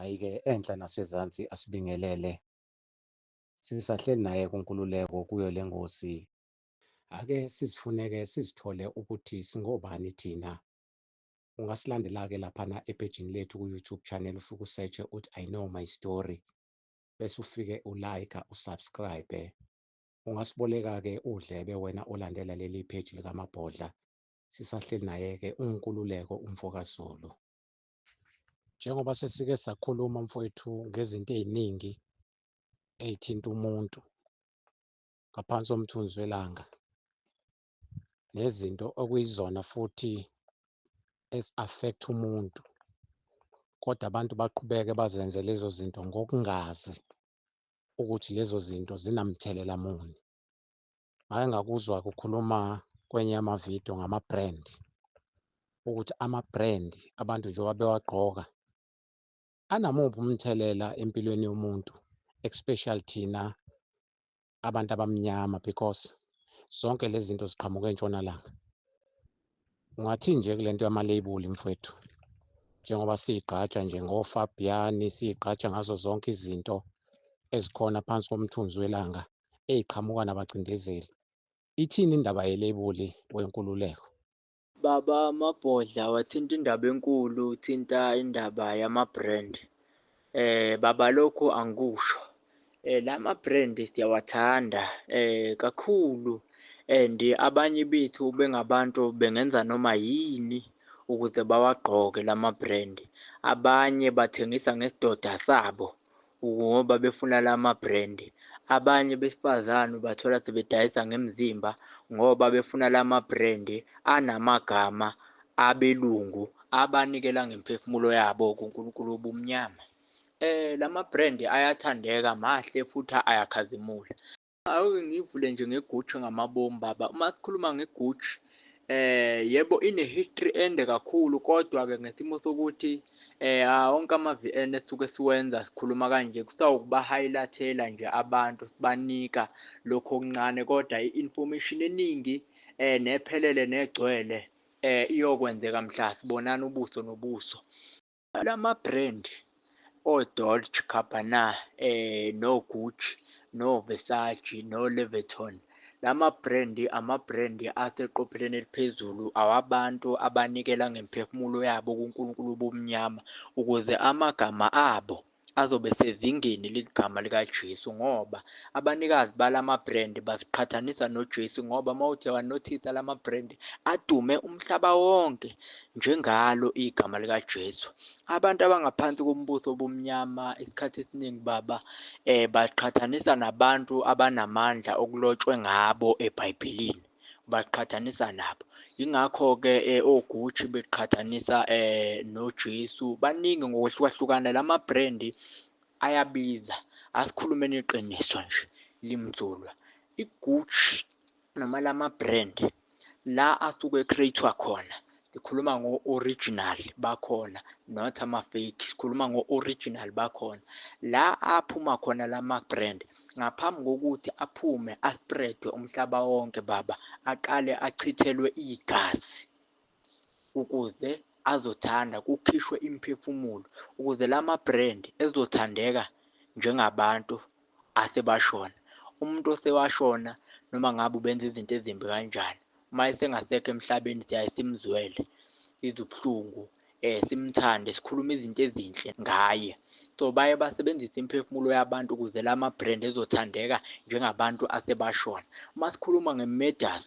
Hhayi-ke enhla nasezansi asibingelele. Sisahleli naye kuNkululeko kuyo le ngosi. Ake sizifuneke sizithole ukuthi singobani thina. Ungasilandela-ke laphana ephejini lethu ku-YouTube channel, ufike u-search-e uthi "I Know My Story", bese ufike u-like, u-subscribe. Ungasiboleka-ke udlebe wena olandela leli page likaMabhodla. Sisahleli naye-ke uNkululeko umfokaZulu. Njengoba sesike sakhuluma, mfowethu, ngezinto ey'ningi ey'thinta umuntu ngaphansi komthunzi welanga, nezinto okuyizona futhi ezi-affect umuntu, kodwa abantu baqhubeke bazenze lezo zinto ngokungazi ukuthi lezo zinto zinamthelela muni. Ngake ngakuzwa kukhuluma kwenye yamavidiyo ngama-brand, ukuthi ama-brand abantu njengoba bewagqoka anamuphi umthelela empilweni yomuntu, especially thina abantu abamnyama, because zonke lezi zinto ziqhamuka entshonalanga. Ungathi nje kule nto yama-label, mfowethu, njengoba siy'gqaja nje ngoFabiani, siy'gqaja ngazo zonke izinto ezikhona phansi komthunzi welanga ey'qhamuka nabacindezeli, ithini indaba ye-label, weNkululeko? Baba Mabhodla, wathinta indaba enkulu, uthinta indaba yama-brand. Baba, lokhu angikusho. Lama brand siyawathanda kakhulu and abanye bethu bengabantu bengenza noma yini ukuze bawagqoke lama brand. Abanye bathengisa ngesidoda sabo ngoba befuna lama brand. Abanye besifazane ubathola sebedayisa ngemizimba ngoba befuna lama brand anamagama abelungu abanikela ngemphefumulo yabo kuNkulunkulu wobumnyama. Lama brand ayathandeka, mahle futhi ayakhazimula. Ake ngivule nje nge-Gucci ngamabomu, baba. Uma sikhuluma nge-Gucci, yebo, ine-history ende kakhulu, kodwa-ke ngesimo sokuthi wonke ama-VN esisuke siwenza sikhuluma kanje kusawukuba-highlight-ela nje abantu, sibanika lokhu okuncane, kodwa i-information eningi nephelele negcwele iyokwenzeka mhla sibonana ubuso nobuso. Lama brand o-Dolce Gabbana, no-Gucci, no-Versace, no-Louis Vuitton, lama brand ama-brand aseqophelweni eliphezulu awabantu abanikela ngemphefumulo yabo kuNkulunkulu wobumnyama ukuze amagama abo azobe sezingeni ligama likaJesu, ngoba abanikazi balama brand baziqhathanisa noJesu, ngoba uma uthe wa-notice-a lama brand adume umhlaba wonke njengalo igama likaJesu. Abantu abangaphansi kombuso wobumnyama isikhathi esiningi, baba, baqhathanisa nabantu abanamandla okulotshwe ngabo eBhayibhelini, baqhathanisa nabo. Yingakho-ke oGucci beqhathanisa noJesu, baningi ngokwehlukahlukana. Lama brand ayabiza, asikhulumeni iqiniso nje limsulwa. I-Gucci noma lama brand la asuke e-create-wa khona, sikhuluma ngo-original bakhona, not ama-fake, sikhuluma ngo-original bakhona. La aphuma khona lama brand, ngaphambi kokuthi aphume a-spread-we umhlaba wonke, baba, aqale achithelwe igazi ukuze azothanda, kukhishwe imiphefumulo ukuze lama brand ezothandeka njengabantu asebashona. Umuntu osewashona, noma ngabe ubenza izinto ezimbi kanjani, uma esengasekho emhlabeni siyaye simzwele, sizwe ubuhlungu, simthande, sikhulume izinto ezinhle ngaye. So baye basebenzise imiphefumulo yabantu ukuze lama brand ezothandeka njengabantu asebashona. Uma sikhuluma nge-Midas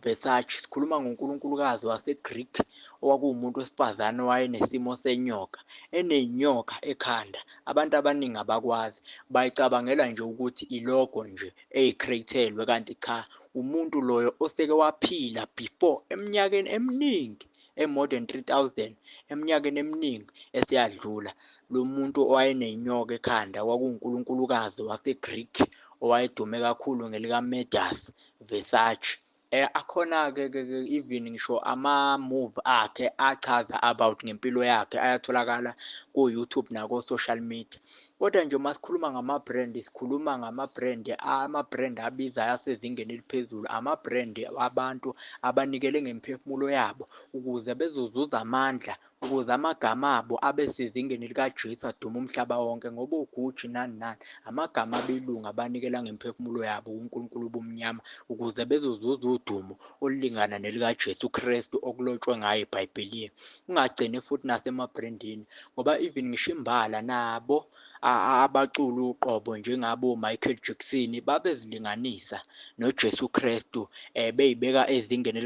Versace, sikhuluma ngonkulunkulukazi wase-Greek owakuwumuntu wesifazane owayenesimo senyoka, enenyoka ekhanda. Abantu abaningi abakwazi, bayicabangela nje ukuthi i-logo nje eyi-create-elwe, kanti cha, umuntu loyo oseke waphila before eminyakeni eminingi, e-more than 3000 eminyakeni eminingi eseyadlula. Lo muntu owayenenyoka ekhanda kwakuwunkulunkulukazi wase-Greek owayedume kakhulu ngelika-Midas Versace. Akhona-ke ke ke even ngisho ama-movie akhe achaza about ngempilo yakhe ayatholakala ku-YouTube nako-social media. Kodwa nje uma sikhuluma ngama-brand, sikhuluma ngama-brand, ama-brand abizayo asezingeni eliphezulu, ama-brand abantu abanikele ngemiphefumulo yabo ukuze bezozuza amandla. ukuze amagama abo abe sezingeni likaJesu adume umhlaba wonke, ngoba oGucci nani nani amagama abelungu abanikela ngemphefumulo yabo kuNkulunkulu obumnyama ukuze bezozuza udumo olulingana nelikaJesu Kristu okulotshwe ngayo eBhayibhelini. Ungagcini futhi nasemabrendini, ngoba even ngisho imbala nabo abaculi uqobo njengabo Michael Jackson babezilinganisa noJesu Kristu, beyibeka ezingeni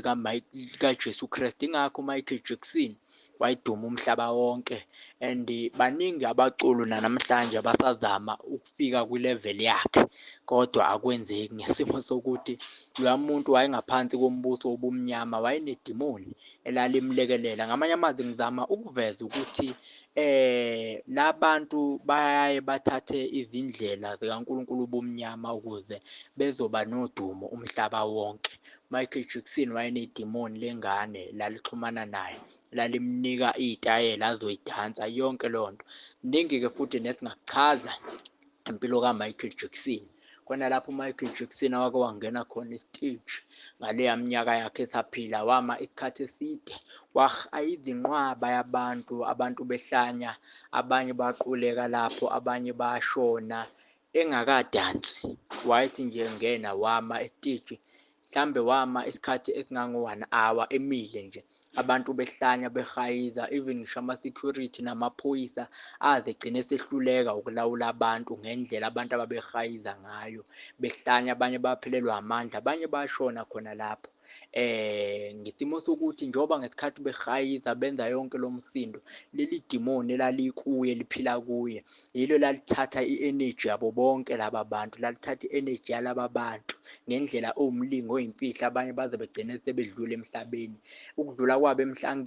likaJesu Kristu. Ingakho uMichael Jackson wayeduma umhlaba wonke, and baningi abaculi nanamhlanje abasazama ukufika kwi-level yakhe, kodwa akwenzeki ngesimo sokuthi loya muntu wayengaphansi kombuso wobumnyama, wayenedimoni elalimlekelela. Ngamanye amazwi ngizama ukuveza ukuthi labantu bayaye bathathe izindlela zikaNkulunkulu obumnyama ukuze bezoba nodumo umhlaba wonke. Michael Jackson wayenedimoni lengane lalixhumana naye, lalimnika iy'tayela azoyidansa, yonke leyo nto. Kuningi-ke futhi nesingakuchaza impilo kaMichael Jackson. Khona lapho uMichael Jackson awake wangena khona esiteji ngaleya minyaka yakhe esaphila, wama isikhathi eside, wahayiza inqwaba yabantu, abantu behlanya, abanye baquleka lapho, abanye bashona engakadansi. Wayethi nje engena wama esiteji, mhlambe wama isikhathi esingango-1 hour emile nje, abantu behlanya behayiza, even ngisho ama-security namaphoyisa aze egcine esehluleka ukulawula abantu ngendlela abantu ababehayiza ngayo, behlanya, abanye baphelelwa amandla, abanye bashona khona lapho. Ngesimo sokuthi njengoba ngesikhathi behayiza benza yonke lo msindo, leli dimoni elalikuye liphila kuye yilo lalithatha i-energy yabo bonke laba bantu, lalithatha i-energy yalaba bantu ngendlela owumlingo oyimfihlo, abanye baze begcine sebedlula emhlabeni. Ukudlula kwabo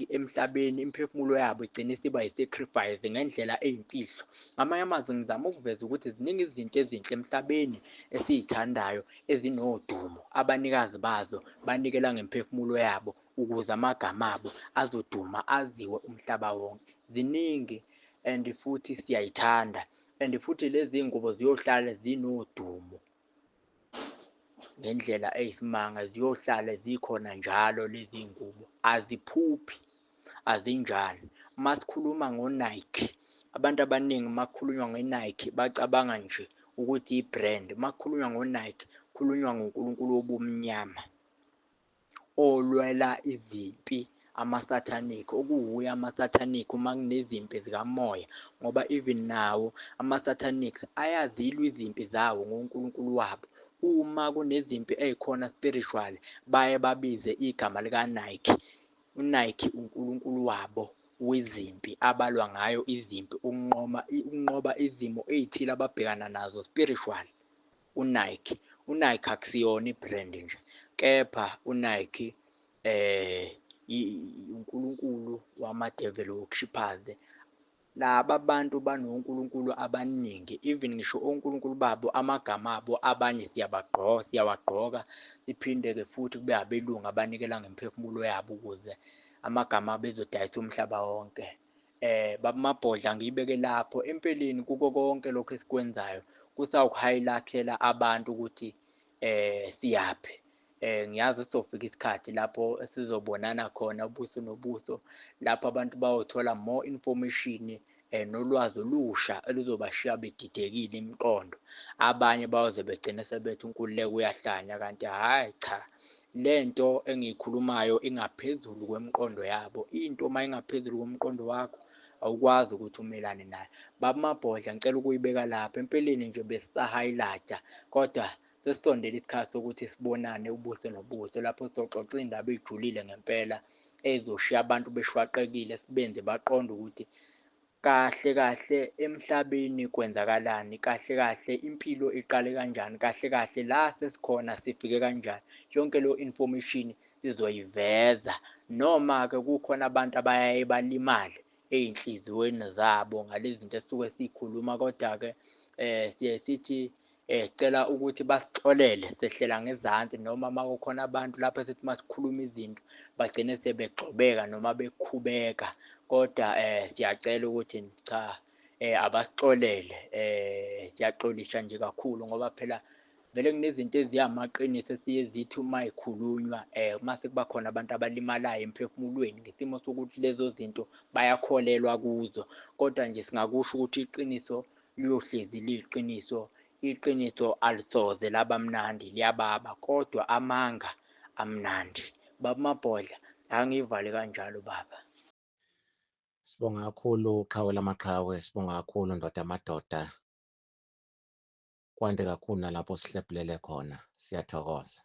emhlabeni, imiphefumulo yabo igcine isiba yi-sacrifice ngendlela eyimfihlo. Ngamanye amazwi ngizama ukuveza ukuthi ziningi izinto ezinhle emhlabeni esiyithandayo ezinodumo, abanikazi bazo banikela ngemphefumulo yabo ukuze amagama abo azoduma aziwe umhlaba wonke. Ziningi and futhi siyayithanda, and futhi lezi ngubo ziyohlala zinodumo ngendlela eyisimanga, ziyohlala zikhona njalo lezi ngubo, aziphuphi, azinjani. Uma sikhuluma ngo-Nike, abantu abaningi uma kukhulunywa nge-Nike bacabanga nje ukuthi i-brand. Uma kukhulunywa ngo-Nike kukhulunywa ngoNkulunkulu wobumnyama olwela izimpi, ama-satanic, okuwuye ama-satanic uma kunezimpi zikamoya, ngoba even nawo ama-satanics ayazilwa izimpi zawo ngoNkulunkulu wabo. Uma kunezimpi ey'khona spiritual, baye babize igama lika-Nike. UNike uNkulunkulu wabo wezimpi, abalwa ngayo izimpi, ukunqoba izimo ey'thile ababhekana nazo spiritual. UNike, uNike akusiyona i-brand nje, kepha uNike uNkulunkulu wama-devil worshippers. Laba bantu banonkulunkulu abaningi, even ngisho onkulunkulu babo amagama abo abanye siyawagqoka, siphinde-ke futhi kube abelungu abanikela ngemphefumulo yabo ukuze amagama abo ezodayisa umhlaba wonke. Baba Mabhodla ngiyibeke lapho. Empeleni kuko konke lokhu esikwenzayo kusawuku-highlight-ela abantu ukuthi siyaphi. Ngiyazi sizofika isikhathi lapho esizobonana khona ubuso nobuso, lapho abantu bayothola more information nolwazi olusha oluzobashiya bedidekile imiqondo. Abanye bayoze begcine sebethi uNkululeko uyahlanya, kanti hhayi cha, lento engiyikhulumayo ingaphezulu kwemiqondo yabo. Into uma ingaphezulu komqondo wakho awukwazi ukuthi umelane nayo. Baba Mabhodla ngicela ukuyibeka lapho. Empeleni nje besisa-highlight-a, kodwa sesisondele isikhathi sokuthi sibonane ubuso nobuso, lapho sizoxoxa iy'ndaba ey'julile ngempela ey'zoshiya abantu beshwaqekile, sibenze baqonde ukuthi kahle kahle emhlabeni kwenzakalani, kahle kahle impilo iqale kanjani, kahle kahle la sesikhona sifike kanjani. Yonke leyo information sizoyiveza, noma-ke kukhona abantu abayaye balimale ey'nhliziyweni zabo ngalezi zinto esisuke siyikhuluma, kodwa-ke siye sithi sicela ukuthi basixolele, sehlela ngezansi, noma uma kukhona abantu lapho esithi uma sikhuluma izinto bagcine sebegxobeka noma bekhubeka, kodwa siyacela ukuthi cha, abasixolele. Siyaxolisa nje kakhulu ngoba phela Vele kunezinto eziyamaqiniso esiye zithi uma y'khulunywa mase kuba khona abantu abalimalayo emphefumulweni ngesimo sokuthi lezo zinto bayakholelwa kuzo. Kodwa nje singakusho ukuthi iqiniso liyohlezi liyiqiniso, iqiniso alisoze laba mnandi liyababa, kodwa amanga amnandi. Baba Mabhodla, angiyivale kanjalo baba. Sibonga kakhulu qhawe lamaqhawe, sibonga kakhulu ndoda yamadoda. Kwande kakhulu nalapho sihlephulele khona. Siyathokoza.